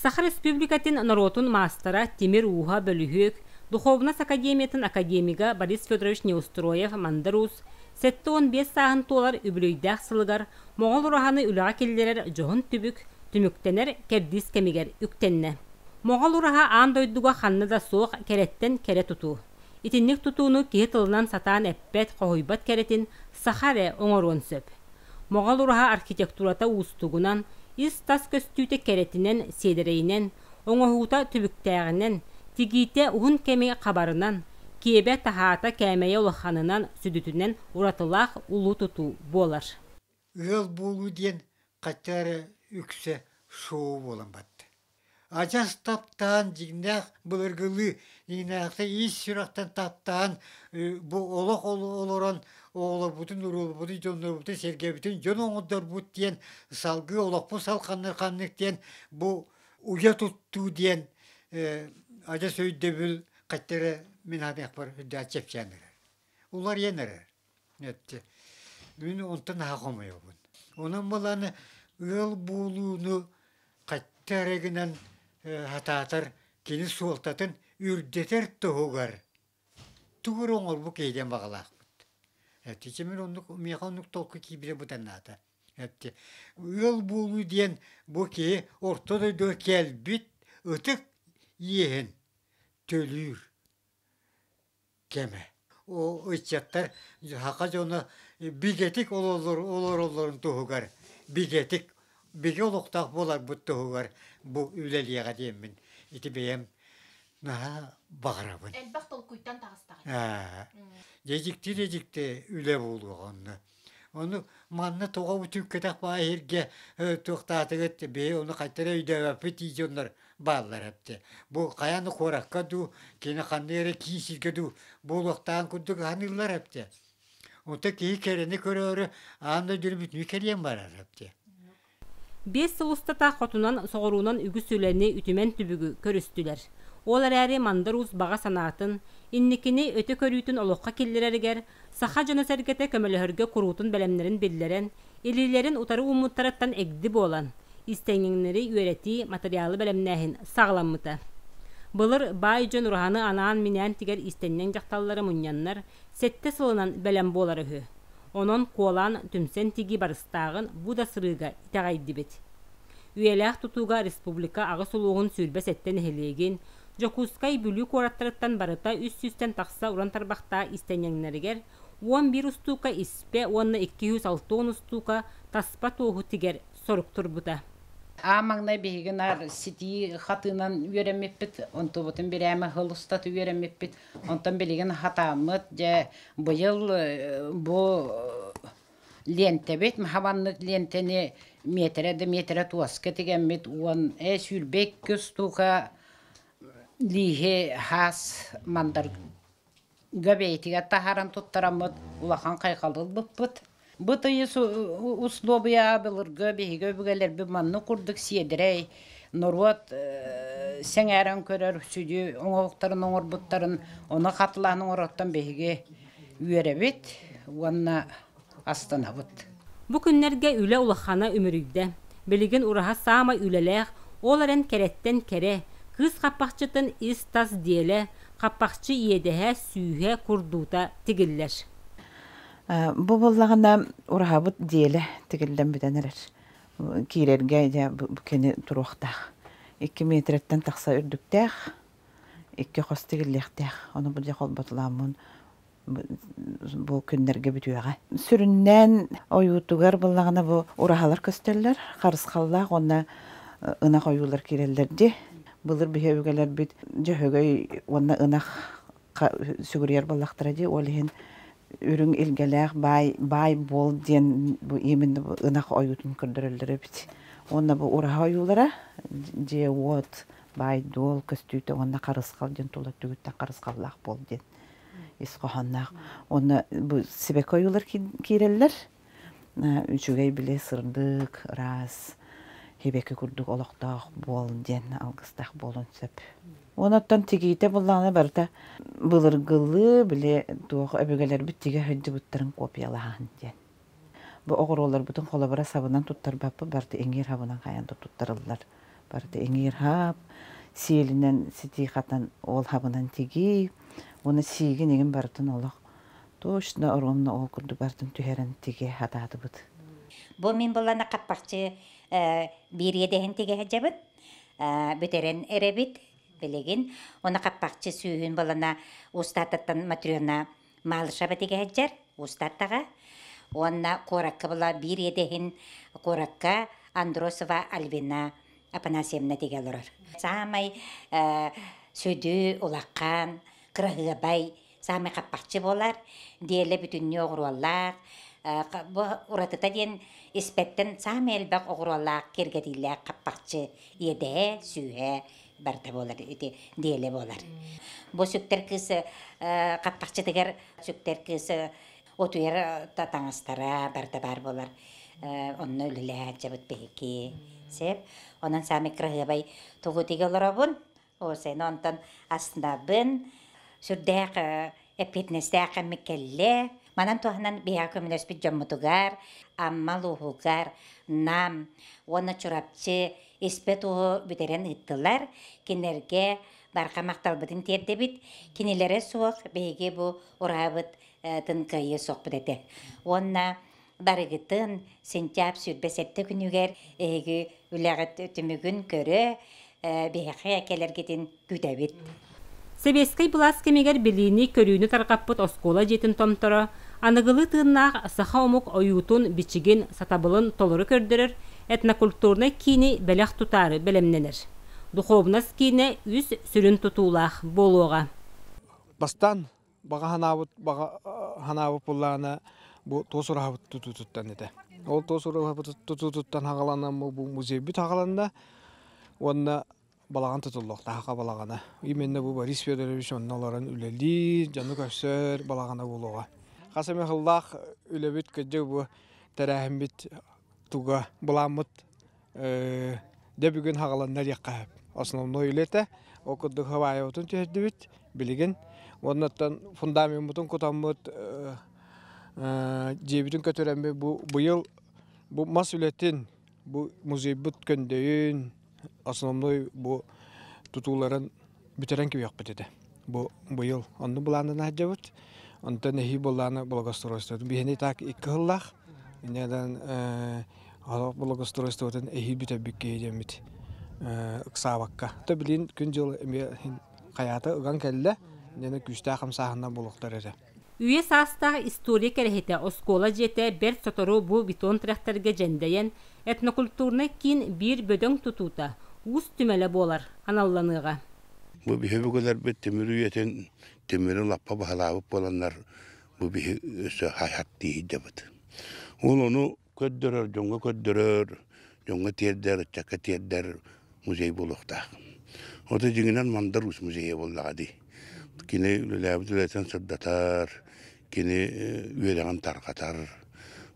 Саха Республикатын норуотун маастара, тимир ууһа, бөлүһүөк, Духуобунас академиятын академига Борис Федорович Неустроев-Мандар Уус 75 сааһын туолар үбүлүөйдээх сылыгар Моҕол ураһаны үлэҕэ киллэрэр дьоһун түбүк түмүктэнэр кэрдиис кэмигэр үктэннэ. Моҕол ураһа аан дойдуга ханна да суох кэрэттэн кэрэ тутуу. Итинник тутууну киһи тылынан сатаан эппэт, хоһуйбат кэрэтин саха эрэ оҥоруон сөп. Моҕол ураһа архитектурата уустугунан, ис-тас көстүүтэ кэрэтинэн, сиэдэрэйинэн, оҥоһуута түбүктээҕинэн, тигиитэ уһун кэми хабарынан, киэбэ, таһаата, кээмэйэ улаханынан, сүдүтүнэн уратылаах улуу тутуу буолар. Ыал буолуу диэн хачча эрэ үксэ шоу буолан барда. Адьас таптаан дьиҥнээх былыргылыы дьиҥнээхтик ис сүрэхтэн таптаан бу олох олорон оҕолорбутун, уруулбутун, дьоннорбутун, сэргэбитин дьон оҥордорбут диэн салгыы олохпут салҕаннар ханнык диэн бу уйа туттуу диэн адьас өйдөбүл хачча эрэ мин саныахпар үрдээх чэпчээн эрэр. Уларыйан эрэр. Мин онтон наһаа хомойобун. Онон баланы ыал буолууну хатта эрэ гынан сатаатар кини суолтатын үрдэтэр туһугар тугу эрэ оҥорбут киһи диэн баҕалаахпыт. Эти мин оннук миэхэ оннук толкуй киирбитэ быданнаата. Эти ыал буолуу диэн бу киһи орто дойдуга кэлбит ытык иэһин төлүүр кэмэ. Ыччаттар саха дьоно бигэтик олороллорун туһугар бигэтик бигэ олохтоох буоларбыт туһугар бу үлэлиэҕэ диэммин ити бэйэм наһаа баҕарабын. Элбэх толкуйтан таҕыстаҕай. Дьэ дьикти үлэ буолуоҕа онно. Ону манна тоҕо бүтүүккэтэх баай иһиргэ туохтаатыгыт бэйэ ону хайтара өйдөөбөппүт дии дьоннор бааллар эбит. Бу хайаан да куоракка дуу, кини ханна эрэ киин сиргэ дуу буолуохтааҕын курдук аныыллар эбит. Онто киһи кэрэни көрөөрү аан дойдуну бүтүннүү кэриэн барар эбит. 5 сыл устата хотунан, соҕуруунан үгүс үлэни, үтүмэн түбүгү көрүстүлэр. Ол эрээри Мандар Уус баҕа санаатын, инникини өтө көрүүтүн олоххо киллэрэригэр саха дьоно-сэргэтэ көмөлөһөргө куруутун бэлэмнэрин биллэрэн, илиилэрин утары ууммуттарыттан эгди буолан, иистэнньэҥнэри үөрэтии, матырыйаалы бэлэмнээһин саҕаламмыта. Былыр баай дьон ураһаны анаан-минээн тигэр иистэнньэҥ дьахталлары мунньаннар, 7 сылынан бэлэм буолар үһү. Онон куолаан түмсэн тигии барыстааҕын бу да сырыыга итэҕэйдибит. Үйэлээх тутууга республика аҕыс улууһун 27 нэһилиэгин, Дьокуускай, Бүлүү куораттарыттан барыта 300-тэн тахса уран тарбахтаах иистэнньэҥнэригэр 11 устуука испэ уонна 260 устуука таспа туоһу тигэр сорук турбута. Аан маҥнай биһиги наар ситии хатыынан үөрэммиппит, онтубутун бирээмэ сыл устата үөрэммиппит. Онтон билигин хатааммыт, дьэ, быйыл бу лиэнтэбит, хабаннык лиэнтэни миэтэрэ да миэтэрэ туоска тигэммит уон 22 устуука лииһи хаас мандарга бэйэтигэр таһааран туттараммыт улахан хайҕалы ылбыппыт. Бу тыйыс услуобуйа былыргы биһиги өбүгэлэрбит маннык курдук сиэдэрэй норуот сэҥээрэн көрөр сүдү оҥоһуктарын оҥорбуттарын ону хатылаан оҥороттон биһиги үөрэбит уонна астынабыт. Бу күннэргэ үлэ улахана үмүрүйдэ. Билигин ураһа саамай үлэлээх, ол эрэн кэрэттэн кэрэ, кыыс хаппахчытын ис-тас диэлэ, хаппахчы иэдэһэ, сүүһэ, курдуута тигиллэр. Бу буоллаҕына ураһабыт диэлэ тигиллэн бүтэн эрэр. Киирэргэ дьэ бу кини туруохтаах. 2 миэтэрэттэн тахса үрдүктээх, икки хос тигиллиэхтээх. Ону бу дьэ холботулааммын бу күннэргэ бүтүөҕэ. Сүрүннээн ойуутугар буоллаҕына бу ураһалар көстөллөр, харысхаллаах уонна ынах ойуулар киирэллэр дии. Былыр биһи өбүгэлэрбит дьөһөгөй уонна ынах сүгүрүйэр буоллахтара дии. Ол иһин үрүҥ илгэлээх баай баай буол диэн бу именно бу ынах ойуутун көрдөрөллөр эбит. Уонна бу ураһа ойуулара дьиэ-уот, баай-дуол көстүүтэ уонна харысхал диэн тула түгүттэн харысхаллаах буол диэн ис хоһоонноох. Уонна бу сибэкки ойуулар киирэллэр. Үчүгэй били сырдык, ыраас, сибэкки курдук олохтоох буол диэн алгыстаах буолуон сөп. Онон тигиитэ буллаҕына барыта былыргылыы били туох өбүгэлэрбит тигэ сылдьыбыттарын копиялаһан диэн. Бу оҕуруоларбытын холобура сабынан туттарбаппыт барыта иҥиир хабынан хайаан да туттарыллар. Барыта иҥиир хаап, сиэлинэн ситии хатан ол хабынан тигии, уонна сиигин игин барытын олох точно оруомна ол курдук барытын түһэрэн тигэ хатаатыбыт. Бу мин булана хаппахчы биир иэдэһин тигэ сылдьабыт, бүтэрэн эрэбит билигин. Оны хаппахчы сүүһүн булана устаататтан Матрена Малышева тигэ сылдьар устааттаҕа. Уонна куоракка була биир иэдэһин куоракка Андросова Альбина Апанасьевна тигэ олорор. Саамай сүдү, улахан, кыраһыабай, саамай хаппахчы буолар, диэлэ бүтүннүү оҕуруоллаах. Бу уратыта диэн испэттэн саамай элбэх оҕуруоллаах, киэргэтиилээх хаппахчы иэдэһэ, сүүһэ барыта буолар, ити диэлэ буолар. Бу сүктэр кыыс хаппахчытыгар сүктэр кыыс утуйар таҥастара барыта баар буолар. Онно үлэлэһэ биһиги. Сеп. Онон саамай кыраһыабай тугу тигэ олоробун. Осен онтон астынабын. Сүрдээх эппиэтинэстээх кэммит кэллэ. Манан туһанан биһиэхэ көмөлөспүт дьоммутугар, Амма улууһугар, Нам уонна Чурапчы испэ туоһу бүтэрэн ыыттылар. Кинилэргэ барҕа махталбытын тиэрдэбит. Кинилэрэ суох биһиги бу ураабыт тын кыайыа суохпут этэ. Уонна барыгытын сентябрь 27 күнүгэр эһиги үлэҕит түмүгүн көрө, биһиэхэ кэлэргитин күүтэбит. Сэбиэскэй былаас кэмигэр билиини, көрүүнү тарҕаппыт оскуола дьиэтин томторо аныгылыы тыыннаах саха омук ойуутун, бичигин, сатабылын толору көрдөрөр этнокультурнай киини бэлэх тутаары бэлэмнэнэр. Духовность киинэ үс сүрүн тутуулаах буолуоҕа. Бастаан баҕа ханаабыт баҕа ханаабыт буллаана бу туос ураһабыт тутуутуттан этэ. Ол туос ураһабыт тутуутуттан хагаланан бу музейбит хагаланна уонна балаҕан тутуллуохтаах балаҕана. Именно бу Борис Федорович онно олорон үлэлиир, дьону көрсөр балаҕана буолуоҕа. Хас эмэ сыллаах үлэбит кырдьык бу тэрээһиммит туга былааммыт дьэ бүгүн хаҕаланна диэххэ основной үлэтэ. Ол курдук хабаайыбытын түһэрдибит билигин. Уоннаттан фундамеммытын кутаммыт дьиэбитин көтүрэммит бу быйыл бу мас үлэтин бу музейбыт көндөйүн основной бу тутууларын бүтэрэн кэбиһиэхпит этэ. Бу быйыл онну былааннана сылдьабыт. Онтон эһии былааны благоустройствотун биһини так икки сыллаах. Инньэдэн благоустройствотун эһии бүтэрбит киһи диэммит ыксаабакка. То билин күн-дьыл эмиэ хайаата ыган кэллэ. Инньэне күүстээх хамсааһыннар буолуохтар эрэ. Үйэ саастаах история кэрэһитэ оскуола дьиэтэ бэрт сотору бу бетон тирэхтэргэ дьэндэйэн, этнокультурнай киин биир бөдөҥ тутуута уус түмэлэ буолар аналланыаҕа. Бу биһи бүгүлэрбит тимир үйэтин тимири лаппа баһылаабыт буоланнар бу биһи өссө хайат тиийдибит. Ол ону көрдөрөр, дьоҥҥо көрдөрөр, дьоҥҥо тиэрдэр, ыччакка тиэрдэр музей буолуохтаах. Ото дьиҥинэн Мандар Уус музейа буоллаҕа дии. Кини үлэлээбит үлэтин сырдатар, кини үөрэҕин тарҕатар,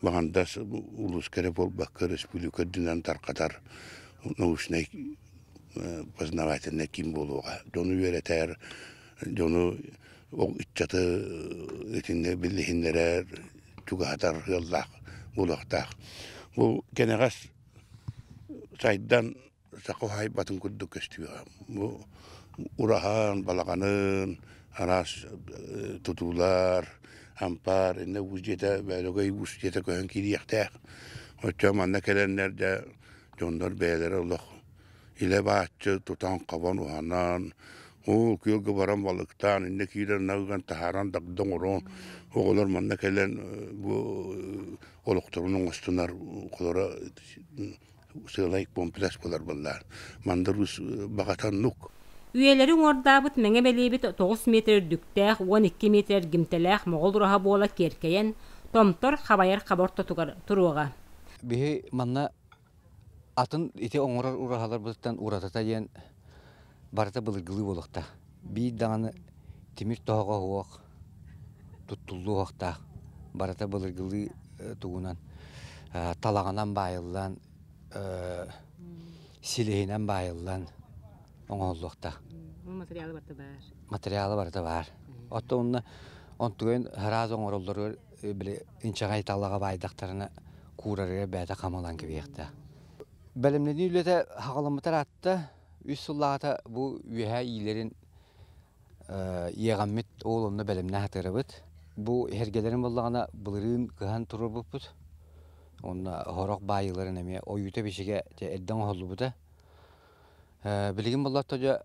баҕандас улууска эрэ буолбакка республика үрдүнэн тарҕатар научнай познавательнай киин буолуоҕа. Дьону үөрэтэр, дьону ыччаты итиннэ билиһиннэрэр, чугаһатар ыаллаах буолуохтаах. Бу кэнэҕэс сайдан саха уһаайбатын курдук көстүөҕэ. Бу ураһан, балаҕанын, араас тутуулар, ампаар, иннэ уус дьиэтэ, бөөлөгөй уус дьиэтэ көһөн киириэхтээх. Оччо манна кэлэннэр дьэ дьоннор бэйэлэрэ олох илэ бааччы тутан-хабан уһанан, ол күөлгэ баран балыктаан, иннэ киирэн ыган таһааран дагда оҥорон, оҕолор манна кэлэн бу олохторун оҥостунар холоро сыалай комплекс буолар буоллаар. Мандар уус баҕата оннук. Үйэлэри уҥуордаабыт мэҥэ бэлиэбит 9 метр үрдүктээх, 12 метр эргимтэлээх моҕол ураһа буола киэркэйэн, томтор хабайар хаба ортотугар туруоҕа. Биһи манна атын ити оҥорор ураһаларбытыттан уратыта диэн барыта былыргылыы буолуохтаах. Биир даҕаны тимир тоһоҕо уһуох, туттуллуу уһуохтаах. Барыта былыргылыы тугунан талаҕынан баайыллан, силиһинэн баайыллан оҥоһуллуохтаах. Материала барыта баар. Материала барыта баар. Оттон онно онтугун араас оҥороллоругар били инчэҕэй талаҕа баайдахтарына куурарыгар бэйэтэ хамалаан кэбиһиэхтээх. Бэлэмнэнии үлэтэ хаҕаламмыта ыраатта. Үс сыллааҕыта бу үөһээ иилэрин иэҕэммит ол онно бэлэмнээх атыырабыт. Бу эһэргэлэрин буоллаҕына былырыын кыһан туруорбуппут. Уонна сорох баайыыларын эмиэ ойуута бичигэ эрдэ оҥоһуллубута. Билигин буоллар дьэ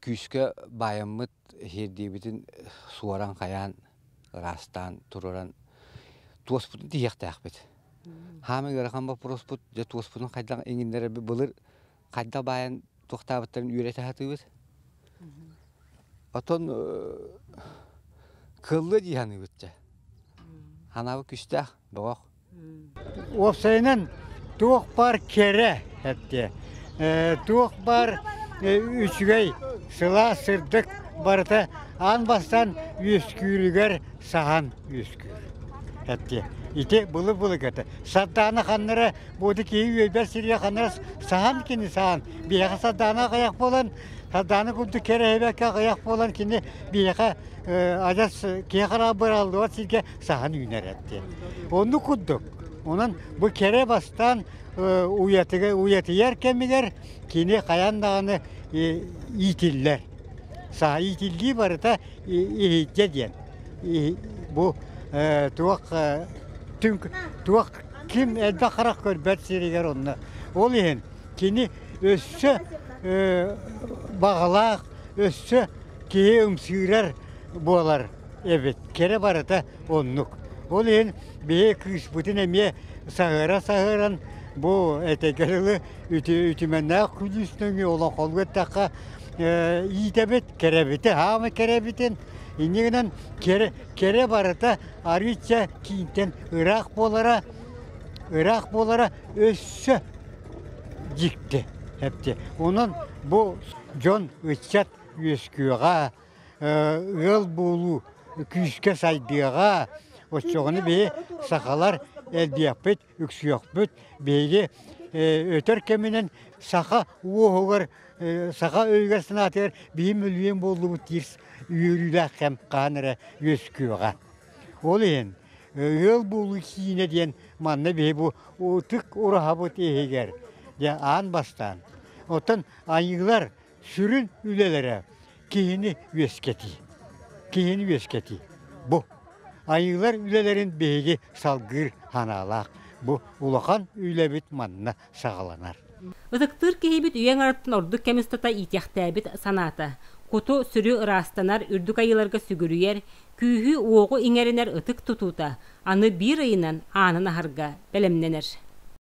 күүскэ баайаммыт иһирдиибитин суоран хайаан ыраастаан туруоран туоспутун тиһиэхтээхпит. Хаама ыарахан боппуруоспут дьэ туоспутун хайдах иҥиннэрэрбит былыр хайдах баайан туохтаабыттарын үөрэтэ сатыыбыт. Оттон кыллыа дии саныыбыт дьэ. Ханаабыт күстээх, бөҕөх. Уопсайынан туох баар кэрэ эттэ. Туох баар үчүгэй, сылаас, сырдык барыта аан бастаан үөскүүрүгэр саһан үөскүүр. Эттэ. Ити былы-былык этэ. Сардаана ханнара буоду киһи үөйбэр сиргэ ханнара саһан кини саһан. Биһиэхэ сардаана аҕыйах буолан, сардаана курдук кэрэһибэккэ аҕыйах буолан кини биһиэхэ адьас киһи хараҕа быраллыбат сиргэ саһан үүнэр эттэ. Оннук курдук. Онон бу кэрэ бастаан уйатыйар кэмигэр кини хайаан даҕаны иитиллэр. Саха иитиллии барыта иһирдьэ диэн. Бу туох туох ким элбэх харах көрбөт сиригэр онно. Ол иһин кини өссө баҕалаах, өссө киһи ымсыырар буолар эбит. Кэрэ барыта оннук. Ол иһин биһи кыыспытын эмиэ саһыара-саһыаран бу этэгэр үтүмэннээх күлүүс нөҥүө олоҥхолуу эттэххэ иитэбит, кэрэбити, хаамы кэрэбитин инньэ гынан кэрэ, кэрэ барыта арыычча киинтэн ыраах буолара, ыраах буолара өссө дьикти эпти. Онон бу дьон ыччат үөскүөҕэ, ыал буолуу күүскэ сайдыаҕа. Оччоҕуна биһи сахалар элбиэхпит, үксүөхпүт. Биһиги өтөр кэминэн саха уоһугар, саха өйүгэр-санаатыгар биһи мөлүйүөн буоллубут диир үөрүүлээх кэм хаһан эрэ үөскүөҕэ. Ол иһин ыал буолуу киинэ диэн манна биһи бу ытык ураһабыт иһигэр дьэ аан бастаан. Оттон айыылар сүрүн үлэлэрэ киһини үөскэтии. Киһини үөскэтии. Бу айыылар үлэлэрин биһиги салгыыр санаалаах. Бу улахан үлэбит манна саҕаланар. Ытыктыыр киһибит үйэ аҥарыттан ордук кэм устата иитиэхтээбит санаата. Куту, сүрү ыраастанар, үрдүк айыыларга сүгүрүйэр, күүһү-уоҕу иҥэринэр ытык тутуута аны биир ыйынан аанын аһарга бэлэмнэнэр.